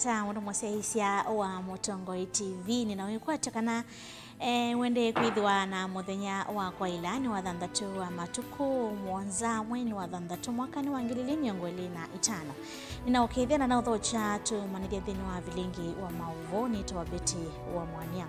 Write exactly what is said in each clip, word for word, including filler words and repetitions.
Ta mũndũ mũsyaĩĩsya wa Mũtongoi T V, nĩna wĩkwatyo kana, eh, wendee kwĩthĩwa na mũthenya wa kwaĩla nĩ wa thanthatũ wa matukũ mũonza mwei nĩ wa thanthatũ mwaka nĩ wa ngili ilĩ mĩongo ĩlĩ na ĩtano. Nĩna ũkĩthya na naũthokya tũmanyĩthya nthĩnĩ wa vilingi wa maũvoo nĩtawa Betty wa Mwania.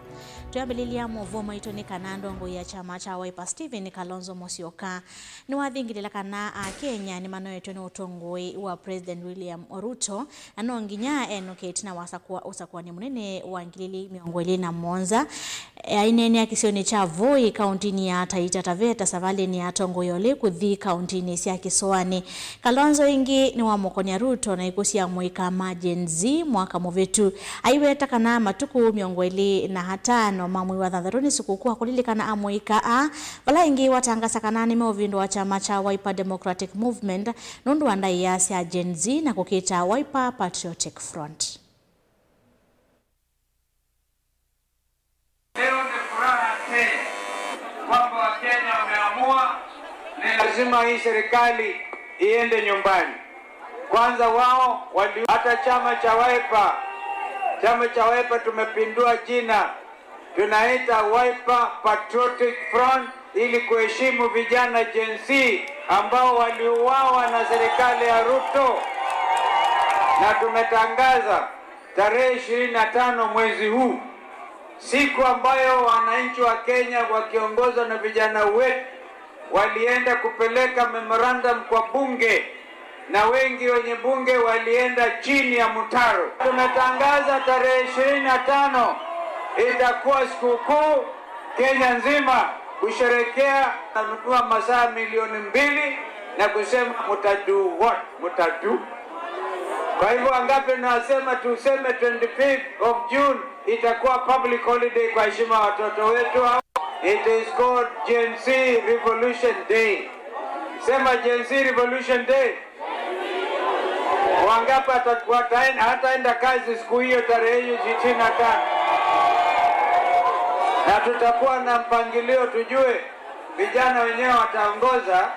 Twĩambĩlĩlya maũvoo maitũ nĩ kana ndongoi ya kyama kya Wiper Stephen Kalonzo Musyoka nĩwathingĩlĩla kana Akenya nĩmanoetwe nĩ ũtongoi wa President William Ruto, na no nginya enũke ĩtina wa sakũa-, ũsakũani mũnene wa ngili ilĩ mĩongo ĩlĩ na mũonza. Aineenea kĩsionĩ kya Voi, kaũntinĩ ya Taita Taveta, savalĩnĩ ya atongoi elĩ kũthi kaũntinĩ sya kĩsũanĩ. Kalonzo ĩngĩ nĩwamũkonĩa Ruto na ikw'ũ sya amũika ma Gen Z mwaka mũvĩtu. Aiweta kana matukũ mĩongo ĩlĩ na atano ma mwei wa thanthatũ nĩ sikũkũ wa kũlilikana amũika aa, vala ĩngĩ watangasa kana nĩmeũvĩndũa kyama kya Wiper Democratic Movement nũndũ wa ndaĩa sya Gen Z na kũkĩta Wiper Patriotic Front. Leo ni furaha tele kwamba Wakenya wameamua ni lazima hii serikali iende nyumbani. Kwanza wao wali-, hata chama cha Wiper, chama cha Wiper tumepindua jina, tunaita Wiper Patriotic Front ili kuheshimu vijana Gen Z ambao waliuawa na serikali ya Ruto, na tumetangaza tarehe ishirini na tano mwezi huu, siku ambayo wananchi wa Kenya wakiongozwa na vijana wetu walienda kupeleka memorandum kwa bunge, na wengi wenye bunge walienda chini ya mtaro. Tumetangaza tarehe ishirini na tano itakuwa sikukuu Kenya nzima kusherekea, tanunua masaa milioni mbili na kusema, "Mutadu what? Mutadu." Kwa hivyo, wangapi nasema tuseme twenty-fifth of June itakuwa public holiday kwa heshima ya watoto wetu hao? It is called Gen Z Revolution Day. Sema, "Gen Z Revolution Day." Wangapi wata-, wataen-, hataenda kazi siku hiyo, tarehe hiyo ishirini na tano? Na tutakuwa na mpangilio, tujue vijana wenyewe wataongoza.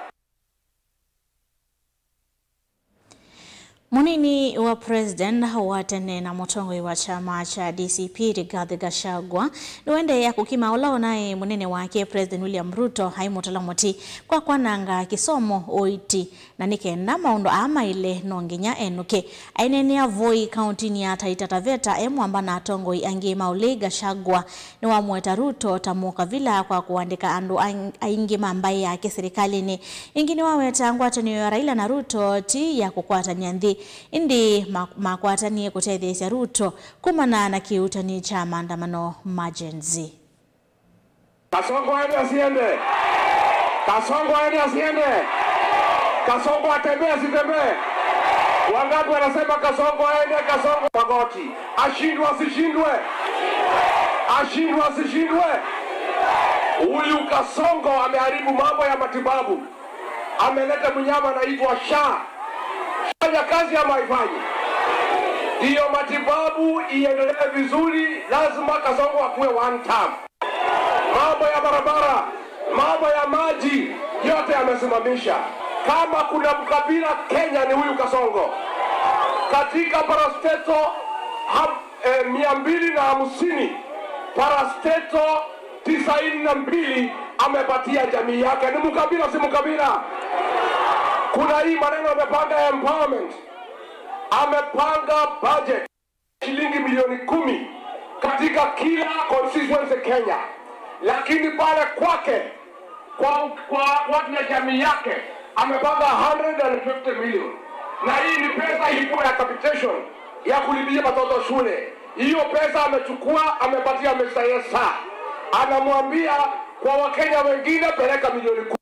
Mũnini wa president wa tene na mũtongoi wa kyama kya D C P, Rigathi Gachagua, nĩwendeea kũkima ũla ũnaĩ mũnene wake, President William Ruto, aimũtala mũtĩ kwa kwananga kĩsomo, ũiiti, na nĩ kenda maũndũ aa maĩle no nginya enũke. Aineenea Voi, kaũntinĩ ya Taita Taveta, e mwamba na atongoi angĩ ma ũlei, Gachagua nĩwamũeta Ruto ta mũkavila kwa kũandĩka andũ ang-, aingĩ ma mbaĩ yake silikalĩnĩ. Ĩngĩ nĩwaweta ngwatanĩo ya Raila na Ruto ti ya kũkwatany'a nthĩ, ĩndĩ ma-, makwatanie kũtetheesya Ruto kumana na kĩuutani kya maandamano ma Gen Z. Kasongo aende asiende? Kasongo aende asiende? Kasongo atembee asitembee? Wangapi wanasema Kasongo aende? Kasongo magoti. Ashindwe asishindwe? Ashindwe asishindwe? Huyu Kasongo ameharibu mambo ya matibabu. Ameleta mnyama anaitwa SHA. Fanya kazi ama haifanyi? Ndiyo matibabu iendelee vizuri, lazima Kasongo akuwe one term. Mambo ya barabara, mambo ya maji, yote amesimamisha. Kama kuna mkabila Kenya ni huyu Kasongo. Katika parastatal, ha-, eh, mia mbili na hamsini, parastatal tisaini na mbili amepatia jamii yake. Ni mkabila, si mkabila? Kuna hii maneno amepanga ya empowerment. Amepanga budget shilingi milioni kumi katika kila constituency Kenya, lakini pale kwake, kwa, kwa watu na jamii yake, amepanga hundred and fifty million, na hii ni pesa ilikuwa ya capitation ya kulipia watoto shule. Hiyo pesa amechukua, amepatia Mister Yesa, anamwambia kwa Wakenya wengine, peleka milioni kumi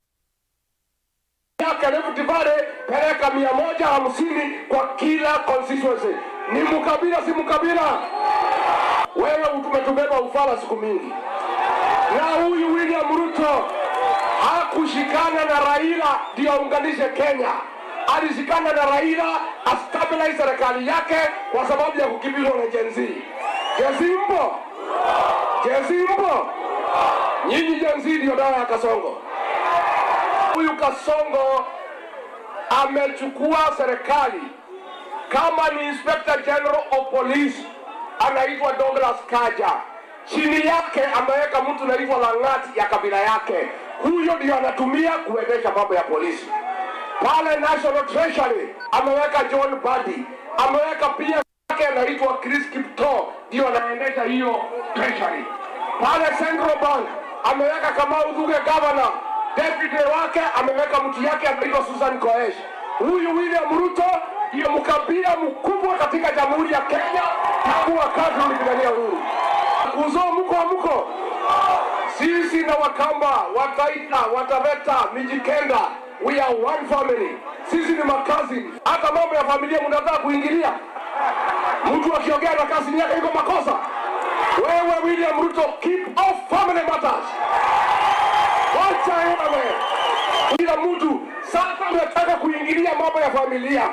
yake Rift Valley, peleka mia moja hamsini kwa kila constituency. Ni mkabila, si mkabila? Wewe utumetubeba ufala siku mingi. Na huyu William Ruto hakushikana na Raila ndio aunganishe Kenya. Alishikana na Raila astabilize serikali yake kwa sababu ya kukimbizwa na Gen Z. Gen Z mpo? Gen Z mpo? Nyinyi Gen Z ndio dawa ya Kasongo. Huyu Kasongo amechukua serikali Kama ni Inspector General of Police, anaitwa Douglas Kanja. Chini yake ameweka mtu anaitwa Lang'at ya kabila yake. Huyo ndio anatumia kuendesha mambo ya polisi. Pale National Treasury ameweka John Mbadi. Ameweka pia yake anaitwa Chris Kiptoo, ndio anaendesha hiyo treasury. Pale Central Bank ameweka Kamau Thuge governor, deputy wake ameweka mtu yake anaitwa Susan Koech. Huyu William Ruto ndio mkabila mkubwa katika Jamhuri ya Kenya tangu wakati ulipigania uhuru. Kuzo, mko, mko? Sisi na Wakamba, Wataita, Wataveta, Mijikenda, we are one family. Sisi ni makazi. Hata mambo ya familia mnataka kuingilia? Mtu akiongea na kazi yake iko makosa? Wewe William Ruto, keep off family matters. Wacha wewe. Kila mtu sasa unataka kuingilia mambo ya familia.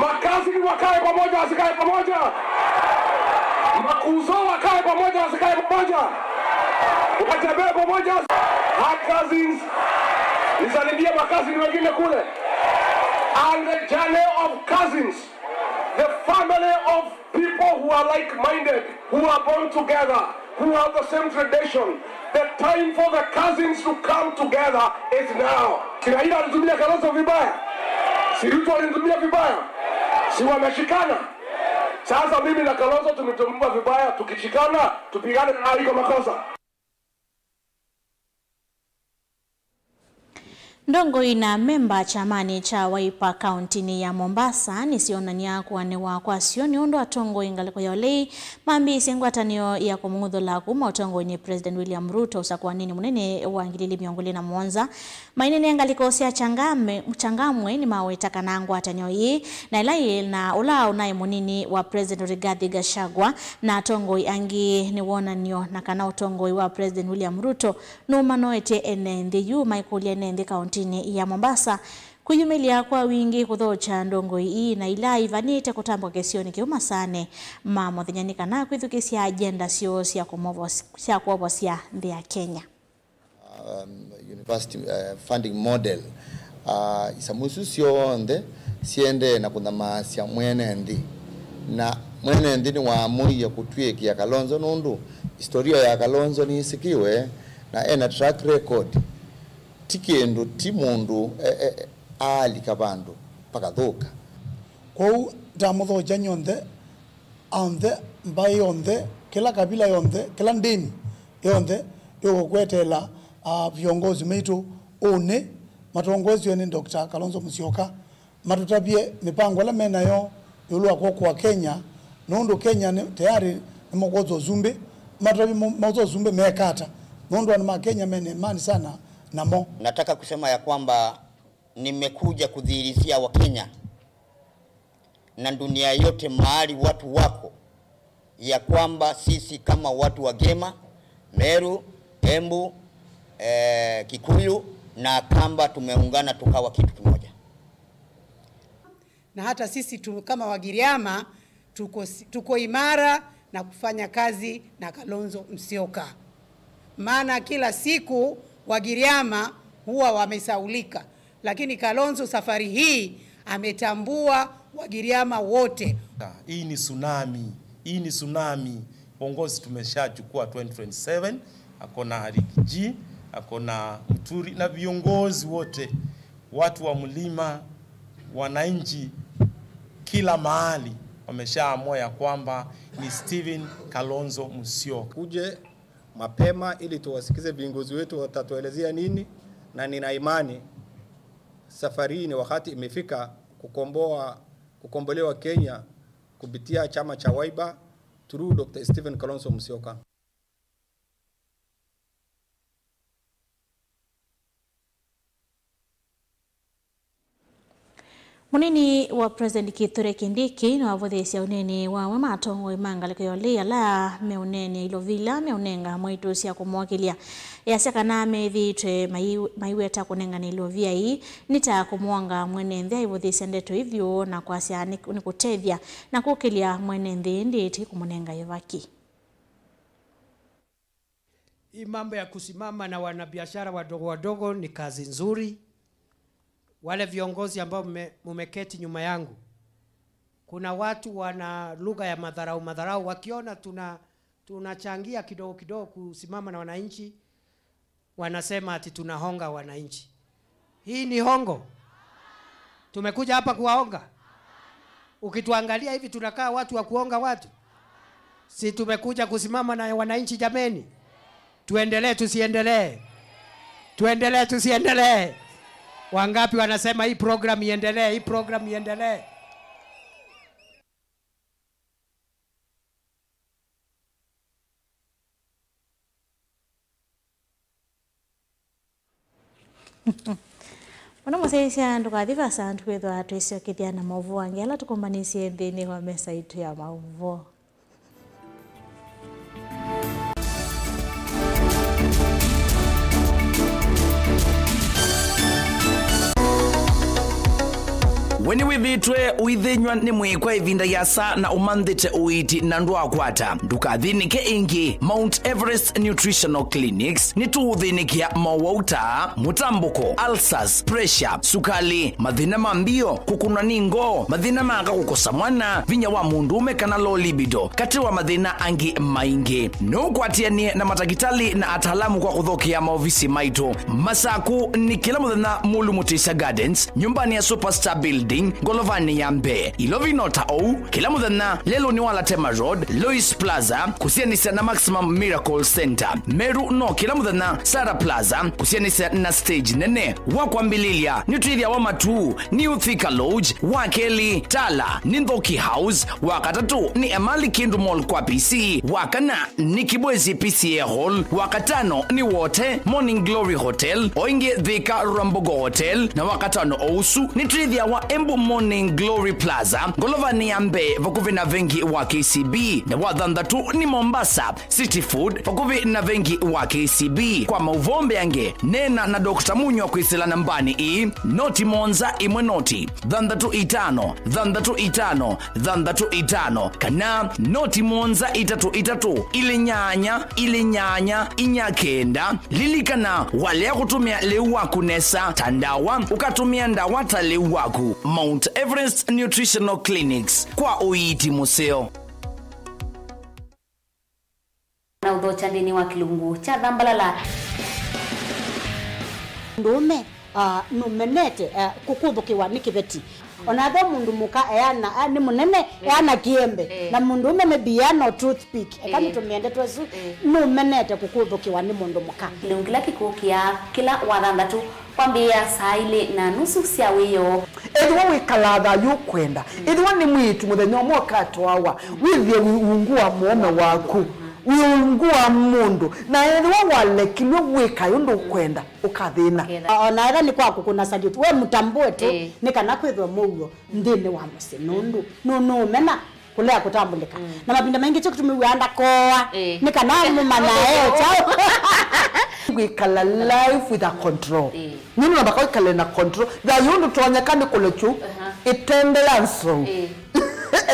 Makazini wakae pamoja, wasikae pamoja? Makuzo wakae pamoja, wasikae pamoja? Watembee pamoja? Her cousins. Nisalimie makazini wengine kule. And the journey of cousins, the family of people who are like-minded, who are born together, who have the same tradition. The time for the cousins to come together is now. Si Raila alitumia Kalonzo vibaya? Si Ruto alimtumia vibaya? Si wameshikana? Sasa mimi na Kalonzo tumetumiwa vibaya, tukishikana, tupigane na iko makosa. Ndongoi na memba kyamanĩ kya Wiper kauntinĩ ya Mombasa nĩsyonany'a kũanĩwa kwasyo nĩ ũndũ atongoi ngalĩko ya ũlei mambĩĩsye ngwatanĩo ya kũmũng'uthũla kuma ũtongoinĩ President William Ruto ũsakũanĩnĩ mũnene wa ngili ili mĩongo ĩlĩ na mũonza. Maineenea ngalĩko sya Changame-, Changamwe nĩmaweta kana ngwatanĩo ĩĩ na ĩla yĩ na ũla ũnaĩ mũnini wa President Rigathi Gachagua na atongoi angĩ nĩ wonany'o na kana ũtongoi wa President William Ruto nũmanoetye ene nthĩ yu maikũlya ene nthĩ kauntinĩ ya Mombasa kwĩyumĩlya kwa wingĩ kũthokya ndongoi ii na ila ivanĩte kũtambwa kĩsionĩ kĩu masaanĩ ma mũthenya nĩ kana kwĩthukĩĩsya agenda syoo sya kũmovos-, sya kwovosya nthĩ ya Kenya. Um, university, uh, funding model. Uh, isamu isu syonthe siendee na kũnyamaasya mwene nthĩ, na mwene nthĩ nĩwaamũie kũtw'ĩkĩa Kalonzo nũndũ historia ya Kalonzo nĩĩsĩkĩwe na ena track record. Ti kĩndũ, ti mũndũ e, e, aalika vandũ pakathũka. Kwoou ndamũthokya nyonthe, onthe, mbaĩ yonthe, kĩla kavila yonthe, kĩla ndĩni yonthe ĩũkweteela, ah, viongozi maitũ ũnĩ matongoesw'e nĩ Doctor Kalonzo Musyoka. Matũtavye mĩpango ĩla me nayo ĩũlũ wa kw'okoa Kenya, nũndũ Kenya nĩ tayarĩ nĩmakwosa ũsumbĩ. Matũtavye mo-, maosa ũsumbĩ meeka ata, nũndũ andũ ma Kenya mena imani sana namo. Nataka kusema ya kwamba nimekuja kudhihirishia Wakenya na dunia yote mahali watu wako ya kwamba sisi kama watu wa Gema, Meru, Embu, eh, Kikuyu na Kamba tumeungana tukawa kitu kimoja. Na hata sisi tu, kama Wagiriama tuko, tuko imara na kufanya kazi na Kalonzo Musyoka. Maana kila siku Wagiriama huwa wamesaulika. Lakini Kalonzo safari hii ametambua Wagiriama wote. Hii ni tsunami. Hii ni tsunami. Uongozi tumeshachukua twenty twenty-seven. Ako na Rigiji, ako na Muturi na viongozi wote, watu wa mlima, wananchi kila mahali wameshaamua ya kwamba ni Stephen Kalonzo Musyoka. Kuje mapema ili tuwasikize viongozi wetu watatuelezea nini, na nina imani safari hii ni wakati imefika kukomboa, kukombolewa Kenya kupitia chama cha Wiper through Doctor Stephen Kalonzo Musyoka. Mũnini wa President Kithure Kindiki nĩwavũthĩĩsya ũneeni wa amwe ma atongoi ma ngalĩko ya ũlei ala meũneenea ilovi ila meũnenga mwaitũ sya kũmowakĩlya. Easya kana methĩĩtwe mai-, maiweta kũnengane ilovi ai nĩ ta kũmwonga mwene nthĩ aivũthĩĩsya ndeto ĩ vyũ na kwasya nĩ, nĩ kũtethya na kũkĩlya mwene nthĩ ĩndĩ ti kũmũnenga ĩvaki. Hii mambo ya kusimama na wanabiashara wadogo wadogo ni kazi nzuri. Wale viongozi ambao mme-, mumeketi nyuma yangu, Kuna watu wana lugha ya madharau, madharau, wakiona tuna-, tunachangia kidogo kidogo kusimama na wananchi, wanasema ati tunahonga wananchi. Hii ni hongo? Tumekuja hapa kuwaonga? Ukituangalia hivi, tunakaa watu wa kuonga watu? Si tumekuja kusimama na wananchi jameni? Tuendelee, tusiendelee? Tuendelee, tusiendelee? Wangapi wanasema hii program iendelee, hii program iendelee? Mũno mũsyaĩĩsya, ndũkathi vasa, twĩthwa twĩsyokethya na maũvoo angĩ ala tũkũmbanĩsye nthĩnĩ wa mesa itũ ya maũvoo. We nĩwĩthĩĩtwe ũithĩnyw'a nĩ mwĩĩ kwa ĩvinda yĩasa na ũmanthĩte ũiiti na ndwaakwata? Ndũkathĩnĩke ĩngĩ. Mount Everest Nutritional Clinics nĩtũũthĩnĩkĩa mowau ta mũtambũko, ulcers, pressure, sukalĩ, mathĩna ma mbio, kũkũnwa nĩ ngoo, mathĩna ma aka kũkosa mwana, vinya wa mũndũũme kana low libido, katĩ wa mathĩna angĩ maingĩ. No ũkwatĩanĩe na matakĩtalĩ na ataalamu kwa kũthokea maovisi maitũ. Masaku nĩ kĩla mũthenya Mulu Mutisya Gardens, nyũmbanĩ ya Superstar Building, ngolovanĩ ya mbee. Ilovi no ta ũu, kĩla mũthenya lelũnĩ wa Latema Road, Lois Plaza, kũsianĩsya na Maximum Miracle Center. Meru no kĩla mũthenya Sarah Plaza, kũsianĩsya na stage nene. Wa kwambĩlĩlya nĩtwĩthĩawa Matuu, New Thika Lodge, wa kelĩ Tala nĩ Nthoki House, wa katatũ nĩ Emali Kindu Mall kwa P C, wa kana nĩ Kibwezi P C A Hall, wa katano nĩ Wote Morning Glory Hotel, o ĩngĩ Thika Rwambogo Hotel, na wa katano o ũsu nĩtwĩthĩawa Embu Morning Glory Plaza, ngolovanĩ ya mbee vakuvĩ na vengi wa K C B, na wa thanthatũ nĩ Mombasa City Food, vakuvĩ na vengi wa K C B. Kwa maũvoo mbeange, neena na Doctor Munywa kwĩsĩla nambanĩ ĩĩ, noti mũonza ĩmwe noti, thanthatũ itano, thanthatũ itano, thanthatũ itano, kana noti mũonza itatũ itatũ, ilĩ nyanya, ilĩ nyanya, inya kenda. Lilikana, walea kũtũmĩa lĩu waku nesa ta ndawa, ũkatũmĩa ndawa ta lĩu waku. Mount Everest Nutritional Clinics, kwa ũiiti mũseo. Na ũthokya nthĩnĩ wa kĩlungu kya thambalala. Mũndũũme, ah, nũmenete, ah, kũkũthũkĩwa nĩ kĩveti. Ona ethĩwa mũndũ mũka eana, ah, nĩ mũnene, eh, eana kĩembe. Eh. Na mũndũũme maybe eana o toothpick. Eka, eh, nĩtũmĩe ndeto ĩsu. Eh. Nũmenete kũkũthũkĩwa nĩ mũndũ mũka. Kĩlungu kĩla kĩkũkĩa kĩla wathanthatũ. Kwambĩĩa saa ilĩ na nusu sya wĩoo. Ethĩwa wĩkalaa thayũ ũkwenda, ethĩwa nĩ mwĩĩtu mũthenya ũmwe ũkatwawa, wĩthĩe wĩ ungu wa mũũme waku, wĩ ungu wa mũndũ, na ethĩwa walekilw'e wĩkae ũndũ ũkwenda, ũkathĩna. O na ethĩwa nĩ kwa kũkũna salute, we mũtambũe tu, ĩĩ, nĩ kana kwĩthwe mũuo nthĩnĩ wa mũsyĩ, nũndũ nũ-, nũũmena kũlea kũtambũlĩka. Mm. Na mavinda maingĩ kyo kĩtumi wĩaa ndakoa, ĩĩ, nĩ kana mũmanya e kyaũ. Wĩkala life with a control. Ĩĩ. Nũndũ namba kwĩkala na control. Thayũ ndũtonyeka nĩ kũlekyu, aha, ĩtembea nzou. Ĩĩ.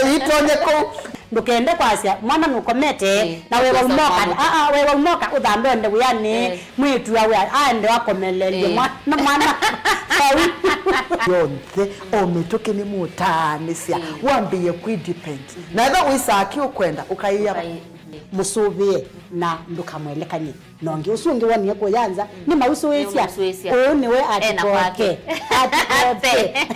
Ĩitonye kũu. Ndũkende kwasya mwana nũkomete, ĩĩ, na wewa ũkosa umoka. Kwamũka. Aa, wewa umoka ũthambe ũende wĩanĩ. Ĩĩ. Mwĩĩtu awe aende akomelelye, ĩĩ, mwa-, na mwana vau. Yonthe, o mĩtũkĩ nĩmũtaanĩsya, ĩĩ, wambĩĩe kwĩ depend. Mhm. Na ethĩwa wĩsaa kĩ ũkwenda, ũkaĩa. Ũkai-, mhm, mũsũvĩe na ndũkamwelekany'e na ũngĩ. Ũsu ũngĩ wonie kũya nza, mm, nĩmausũĩsya. Nĩmausũĩsya. Ũũ nĩwe ena atikoke. Kwake. Atikoke.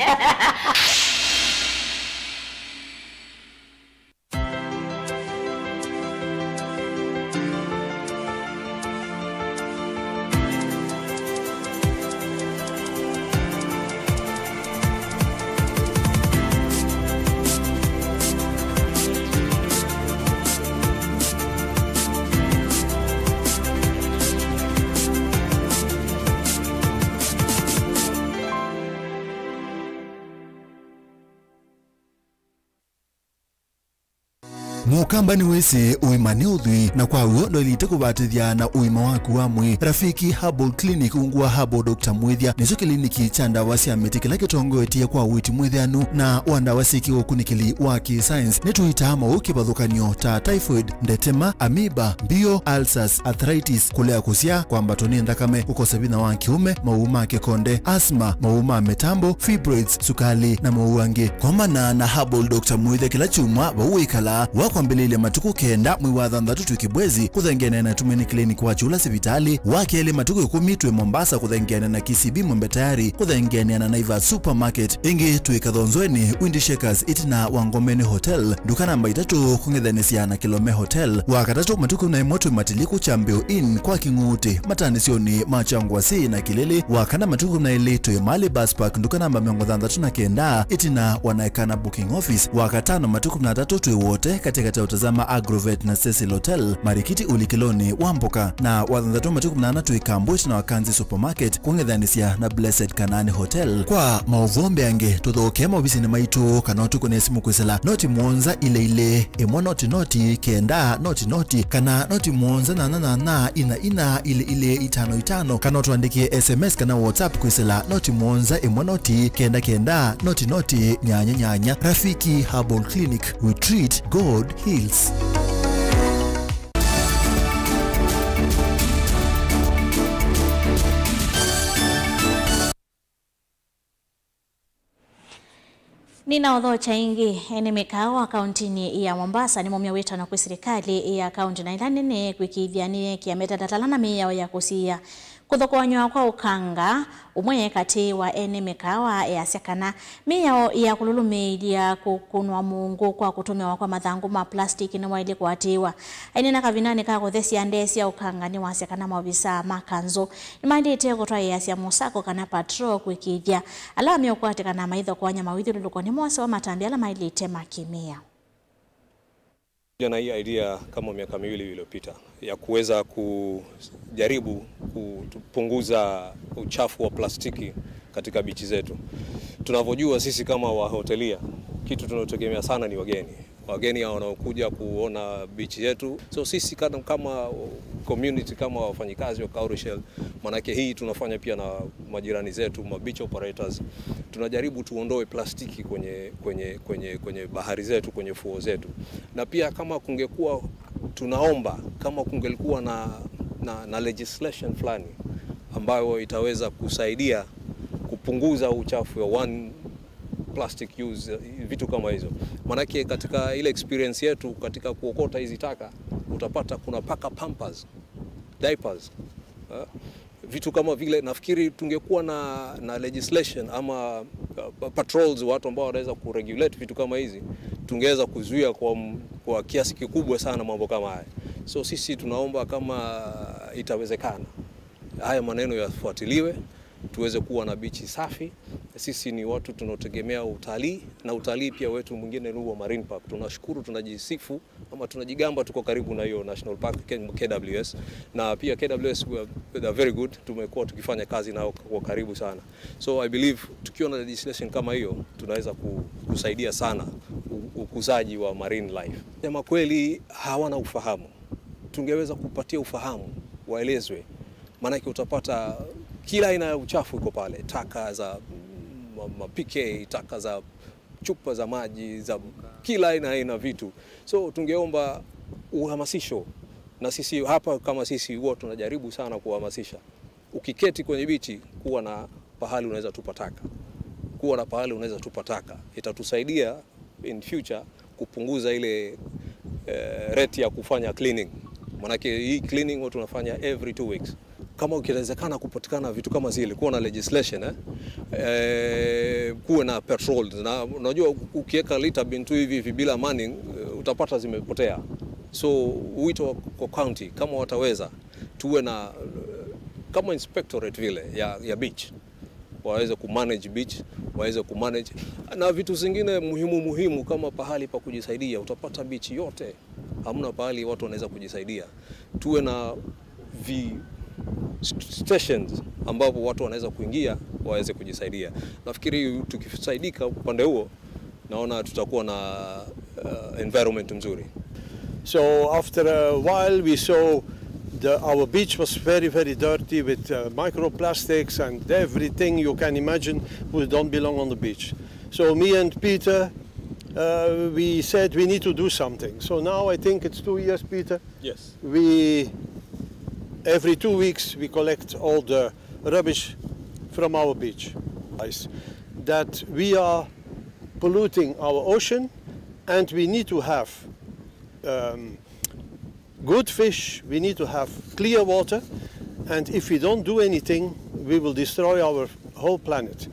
Mũkamba nĩwĩsĩ ũima nĩ ũthwii, na kwa w'o ndwaĩlĩte kũvatĩthya na ũima waku wa mwĩĩ. Rafiki Herbal Clinic, ungu wa Herbal Doctor Mwĩthya, nĩkyo kĩliniki kya ndawa sya mĩtĩ kĩla kĩtongoetye kwa ũiiti mwĩthĩanu na wa ndawa syĩ kĩũkunĩkĩli wa kĩ-science. Nĩtũitaa maũũ kĩvathũkany'o ta typhoid, ndetema, amoeba, mbio, ulcers, arthritis, kũlea kũsyaa, kwambatwa nĩ nthakame, kũkosa vinya wa kĩũme, maũũ ma kĩkonde, asthma, maũũ ma mĩtambo, fibroids, sukali, na maũũ angĩ. Komana na Herbal Doctor Mwĩthya kĩla kyumwa vau wĩkalaa. Wakwambĩlĩlya matukũ kenda mwei wa thanthatũ twĩ Kibwezi, kũthengeanĩa na Tumaini Clinic wa Kyũla sivitalĩ. Wa kelĩ matukũ ĩkũmi twĩ Mombasa, kũthengeanĩa na K C B Mwembe Tayari, kũthengeanĩa na Naivas Supermarket. Ĩngĩ twĩ Kathonzweni, Windy Shakers, ĩtina wa Ngomeni Hotel, nduka namba itatũ, kũng'ethanĩsya na Kilome Hotel. Wa katatũ matukũ na ĩmwe twĩ Matiliku Kyambĩo Inn kwa Kĩng'uti, matanĩsyonĩ ma Kyangwasi na Kĩlĩlĩ. Wa kana matukũ na ĩlĩ twĩ Mali Bus Park, nduka namba mĩongo thanthatũ na kenda, ĩtina wa Naekana Booking Office. Wa katano matukũ na atatũ twĩ Wote, katĩkatĩ ya Utazama Agrovet na Cecil Hotel, Marikiti ũlikĩlonĩ wa mboka. Na wa thanthatũ matukũ na ana twĩ Kambwit na Wakanzi Supermarket, kũng'ethanĩsya na Blessed Kanaani Hotel. Kwa maũvoo mbeange, tũthokee maovisinĩ maitũ kana ũtũkũnĩe simũ kwĩsĩla noti mũonza ilĩ ilĩ, ĩmwe noti noti, kenda noti noti, kana noti mũonza nyanya nyanya, ina ina, ilĩ ilĩ, itano itano, kana ũtũandĩkĩe S M S kana WhatsApp kwĩsĩla noti mũonza, ĩmwe noti, kenda kenda, noti noti, nyanya nyanya. Rafiki Herbal Clinic, we treat, God heals. Nĩnaũthokya ĩngĩ. Ene mĩkaawa kaũntinĩ ya Mombasa nĩmaumya wĩtano kwĩ silikalĩ ya kaũnti na ila nene kwĩkĩĩthya nĩyeekĩa mĩtalatala na mĩao ya kũsiĩĩa kũthokoany'a kwa ũkanga. Ũmwe katĩ wa ene mĩkaawa easya kana mĩao ya kũlũlũmĩĩlya kũkũnwa mũungu kwa kũtũmĩwa kwa mathangũ ma plastic nĩwaĩle kũatĩĩwa. Aineena kavindanĩ ka kũthesya ndee sya ũkanga, nĩwasya kana maovisaa ma kanzũ nĩmaĩlĩte kũtwaĩĩasya mũsako kana patrol kwĩkĩĩthya ala meũkwatĩkana maithokoany'a mawĩthyũlũlũko nĩmoosewa matambya ala maĩlĩte makĩmĩao. Kuja na hii idea kama miaka miwili iliyopita ya kuweza kujaribu kupunguza uchafu wa plastiki katika bichi zetu. Tunavyojua sisi kama wahotelia, kitu tunategemea sana ni wageni. Wageni hao wanaokuja kuona beach yetu. So sisi kana-, kama community, kama wafanyikazi wa Cowrie Shell, manake hii tunafanya pia na majirani zetu, ma beach operators, tunajaribu tuondoe plastiki kwenye, kwenye, kwenye, kwenye bahari zetu, kwenye fuo zetu. Na pia kama kungekuwa, tunaomba kama kungelikuwa na, na, na legislation fulani ambayo itaweza kusaidia kupunguza uchafu wa one plastic use, vitu kama hizo. Manake katika ile experience yetu katika kuokota hizi taka, utapata kuna paka pampers, diapers, eh, vitu kama vile. Nafikiri tungekuwa na, na legislation ama, uh, patrols, watu ambao wanaweza kuregulate vitu kama hizi, tungeweza kuzuia kwa m-, kwa kiasi kikubwa sana mambo kama haya. So sisi tunaomba kama itawezekana, haya maneno yafuatiliwe, tuweze kuwa na bichi safi. Sisi ni watu tunaotegemea utalii, na utalii pia wetu mwingine ni huo Marine Park. Tunashukuru, tunajisifu, ama tunajigamba tuko karibu na hiyo National Park, K-, K W S. Na pia K W S, we are, they are very good. Tumekuwa tukifanya kazi nao kwa karibu sana. So I believe tukiwa na legislation kama hiyo, tunaweza ku-, kusaidia sana u-, ukuzaji wa marine life. Kusema kweli, hawana ufahamu. Tungeweza kupatia ufahamu, waelezwe. Maanake utapata kila aina ya uchafu iko pale, taka za, mm, ma-, ma P K, taka za chupa za maji, za kila aina, aina vitu. So tungeomba uhamasisho, na sisi hapa kama sisi huwa tunajaribu sana kuhamasisha. Ukiketi kwenye bichi, kuwa na pahali unaweza tupa taka. Kuwa na pahali unaweza tupa taka. Itatusaidia in future kupunguza ile, eh, rate ya kufanya cleaning. Manake hii cleaning huwa tunafanya every two weeks. Kama ukiwezekana kupatikana vitu kama zile, kuwa na legislation, eh? Eh, kuwe na patrols. Na unajua ukiweka litter bin tu hivi hivi bila manning, eh, utapata zimepotea. So wito wa, kwa county, kama wataweza, tuwe na, eh, kama inspectorate vile ya, ya beach. Waweze kumanage beach, waweze kumanage na vitu zingine muhimu muhimu kama pahali pa kujisaidia. Utapata beach yote hamna pahali watu wanaweza kujisaidia. Tuwe na vi-, st-, stations ambapo watu wanaweza kuingia waweze kujisaidia. Nafikiri tukisaidika upande huo, naona tutakuwa na, uh, environment mzuri. So after a while, we saw the, our beach was very, very dirty with uh, microplastics and everything you can imagine who don't belong on the beach. So me and Peter, uh, we said we need to do something. So now I think it's two years, Peter. Yes. We, every two weeks, we collect all the rubbish from our beach. That we are polluting our ocean, and we need to have um, good fish, we need to have clear water, and if we don't do anything, we will destroy our whole planet.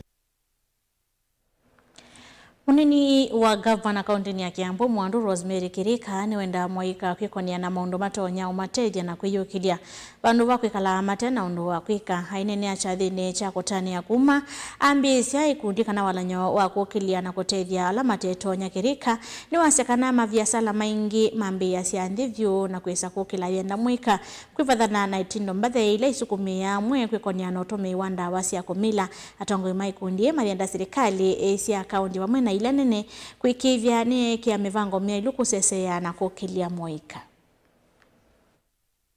Mũnini wa ngavana kaũntĩnĩ ya Kiambu, Mwandu Rosemary Kĩrĩka, nĩwendaa Mũika kwĩkonĩa na maũndũ matonya ũmatethya na kwĩyũkĩlya. Vandũ va kwĩkala mate na ũndũ wa kwĩka, aineenea kyathĩnĩ kya kũtanĩa kuma ambĩĩsya ikundi kana walany'o wa kũkĩlya na kũtethya ala matetonya. Kĩrĩka nĩwasya kana maviasala maingĩ mambĩĩasya nthĩ vyũ na kwĩsa kũkĩla yenda Mũika kwĩvathana na itindo mbathe ila isukumĩaa amwe kwĩkonĩa na ũtũmĩi wa ndawa sya kũmila. Atongoi ma ikundi ii mayenda silikalĩ sya kaũntĩ vamwe na ila nene kũĩkĩĩthya nĩyeekĩa mĩvango myaĩlu kũseseea na kũkĩlya Mũika.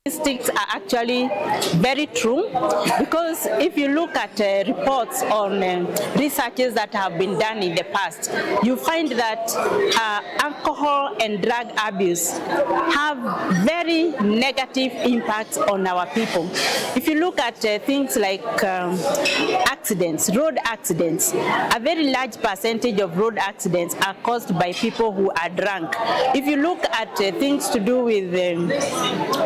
Statistics are actually very true, because if you look at uh, reports on uh, researches that have been done in the past, you find that uh, alcohol and drug abuse have very negative impacts on our people. If you look at uh, things like um, accidents, road accidents, a very large percentage of road accidents are caused by people who are drunk. If you look at uh, things to do with um,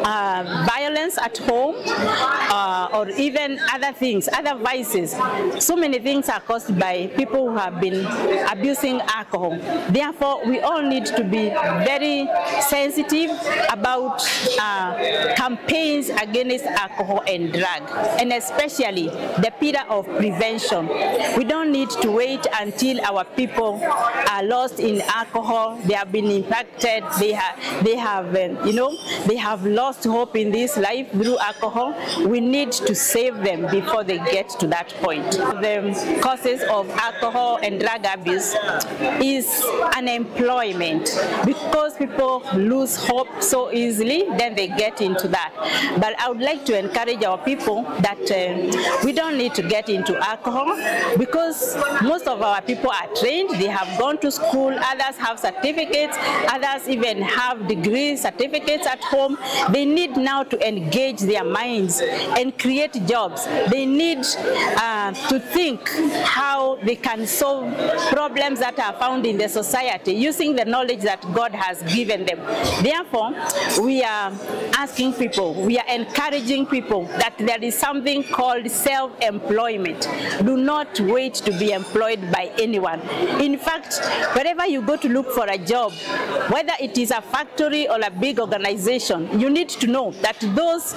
uh, violence at home uh, or even other things, other vices, so many things are caused by people who have been abusing alcohol. Therefore, we all need to be very sensitive about uh, campaigns against alcohol and drug, and especially the pillar of prevention. We don't need to wait until our people are lost in alcohol, they have been impacted, they, ha- they have, um, you know, they have lost hope in this life through alcohol. We need to save them before they get to that point. The causes of alcohol and drug abuse is unemployment, because people lose hope so easily, then they get into that. But I would like to encourage our people that uh, we don't need to get into alcohol, because most of our people are trained, they have gone to school, others have certificates, others even have degree certificates at home. They need now to engage their minds and create jobs. They need uh, to think how they can solve problems that are found in the society using the knowledge that God has given them. Therefore, we are asking people, we are encouraging people that there is something called self employment. Do not wait to be employed by anyone. In fact, wherever you go to look for a job, whether it is a factory or a big organization, you need to know that those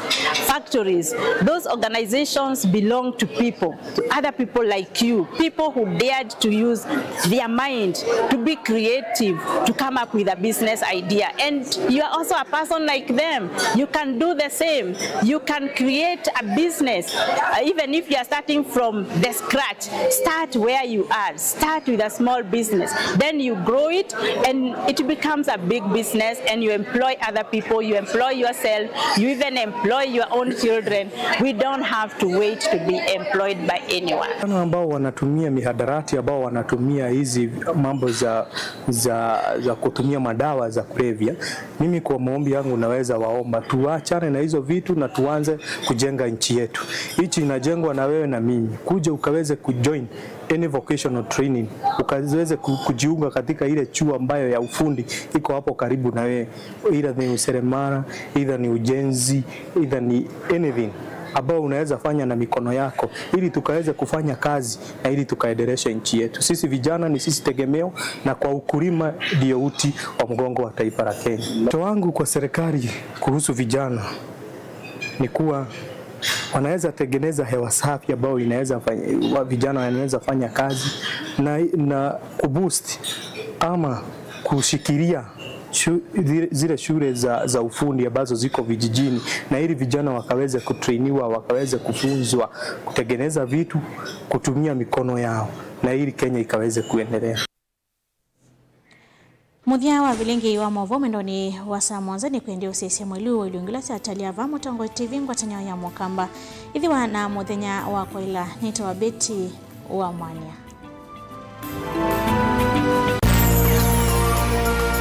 factories, those organizations belong to people, to other people like you, people who dared to use their mind to be creative, to come up with a business idea. And you are also a person like them. You can do the same. You can create a business, uh, even if you are starting from the scratch. Start where you are. Start with a small business. Then you grow it and it becomes a big business and you employ other people, you employ yourself, you even employ your own children. We don't have to wait to be employed by anyone. Vijana ambao wanatumia mihadarati, ambao wanatumia hizi mambo za, za, za kutumia madawa za kulevya, mimi kwa maombi yangu naweza waomba tuachane na hizo vitu na tuanze kujenga nchi yetu. Nchi inajengwa na wewe na mimi. Kuja ukaweze kujoin any vocational training, ukaweze ku- kujiunga katika ile chuo ambayo ya ufundi iko hapo karibu na wewe, either ni useremala, either ni ujenzi, either ni anything ambayo unaweza fanya na mikono yako, ili tukaweze kufanya kazi na ili tukaendeleshe nchi yetu. Sisi vijana ni sisi tegemeo, na kwa ukulima ndio uti wa mgongo wa taifa la Kenya. Wito wangu kwa serikali kuhusu vijana ni kuwa wanaweza tengeneza hewa safi ambayo inaweza fanya, wa- vijana wanaweza fanya kazi na, na kuboost ama kushikilia shu, zile, zile shule za, za ufundi ambazo ziko vijijini, na ili vijana wakaweze kutrainiwa, wakaweze kufunzwa kutengeneza vitu kutumia mikono yao, na ili Kenya ikaweze kuendelea. Mũthya wa vilingĩ wa maũvoo mwendonĩ wa saa mũonza nĩ kwendea ũsisye mwĩlu wa ilungu ila syatalya va Mũtongoi T V ngwatanĩo ya Mũkamba. Ĩthĩwa na mũthenya wa kwaĩla, nĩtawa Betty wa Mwania.